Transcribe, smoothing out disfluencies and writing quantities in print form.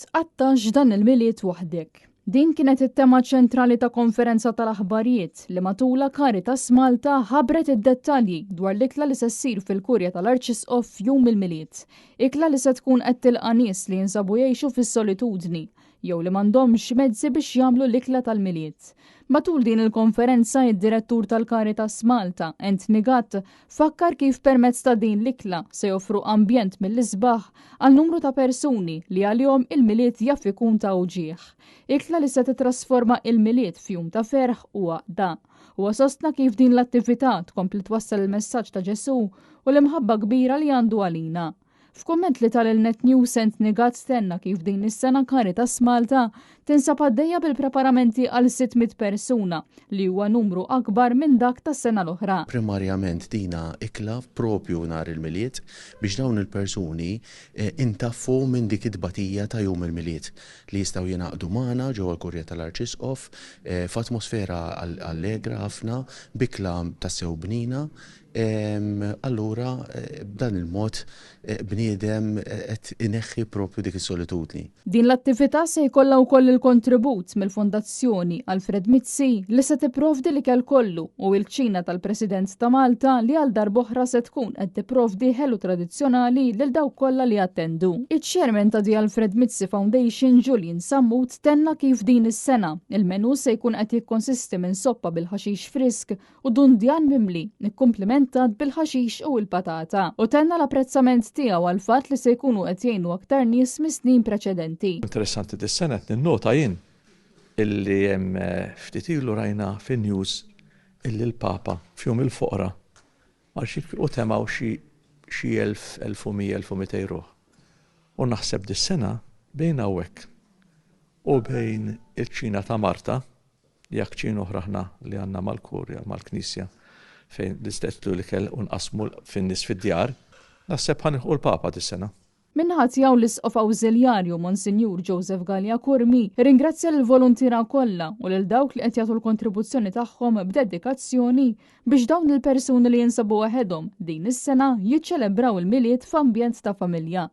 Tqattax dan il-Milied waħdek. Din kienet it-tema ċentrali ta' konferenza tal-aħbarijiet li matulha Caritas Malta ħabbret id-dettalji dwar l-ikla li se ssir fil-Kurja tal-Arċisqof f'Jum il-Milied. Ikla li se tkun qed tilqa' nies li jinsabu jgħixu fis-solitudni jew li m'għandhomx mezzi biex jagħmlu l-ikla tal-Milied. Matul din il-konferenza, id-Direttur tal-Caritas Malta, Anthony Gatt, fakkar kif permezz ta' din l-ikla se joffru ambjent mill-isbaħ għal numru ta' persuni li għalihom il-Milied jaf ikun ta' uġigħ. Ikla li se titrasforma il-Milied f'jum ta' ferħ u għaqda. Huwa sostna kif din l-attività tkompli twassal il-messaġġ ta' Ġesù u l-imħabba kbira li għandu għalina. F'kumment li ta lil Net News Anthony Gatt tenna kif din is-sena Caritas Malta tinsab għaddejja bil-preparamenti għal 600 persuna li huwa numru akbar minn dak tas-sena l-oħra. Primarjament dina ikla propju nhar il-Milied biex dawn il-persuni intaffu minn dik it-tbatija ta' jum il-Milied li jistgħu jingħaqdu magħna ġewwa l-Kurja tal-Arċisqof f'atmosfera allegra ħafna b'ikla tassew bnina. Allura b'dan il-mod bniedem qed ineħħi propju dik is-solitudni. Din l-attività se jkollha wkoll il-kontribut mill-Fondazzjoni Alfred Mizzi li se tipprovdi l-ikel kollu u l-kċina tal-President ta' Malta li għal darb'oħra se tkun qed tipprovdi ħelu tradizzjonali lil dawk kollha li jattendu. Iċ-Chairman ta' The Alfred Mizzi Foundation Julian Sammut tenna kif din is-sena, il-menu se jkun qed jikkonsisti minn soppa bil-ħaxix frisk u dundjan mimli, ikkumplimentat bil-ħaxix u l-patata, u tenna l-apprezzament tiegħu għall-fatt li se jkunu qed jgħinu aktar nies mis-snin preċedenti. Interessanti dis-sena qed ninnota jien illi hemm ftit ilu rajna fin-news illi l-Papa f'Jum il-Foqra mar xi u temgħu xi xi 1000, 1100, 1200 ruħ. U naħseb dis-sena bejn hawnhekk u bejn il-kċina ta' Marta Hija kċina oħra aħna li għandna mal-Kurja, mal-Knisja, fejn nistedlu l-ikel u nqassmu fin-nies fid-djar. Naħseb ħa nilħqu l-Papa dis-sena. Min-naħa tiegħu l-Isqof Awżiljarju Monsinjur Joseph Galea Curmi rringrazzja lill-voluntiera kollha u lil dawk li qed jagħtu l-kontribuzzjoni tagħhom b'dedikazzjoni biex dawn il-persuni li jinsabu waħedhom din is-sena jiċċelebraw il-Milied f'ambjent ta' familja.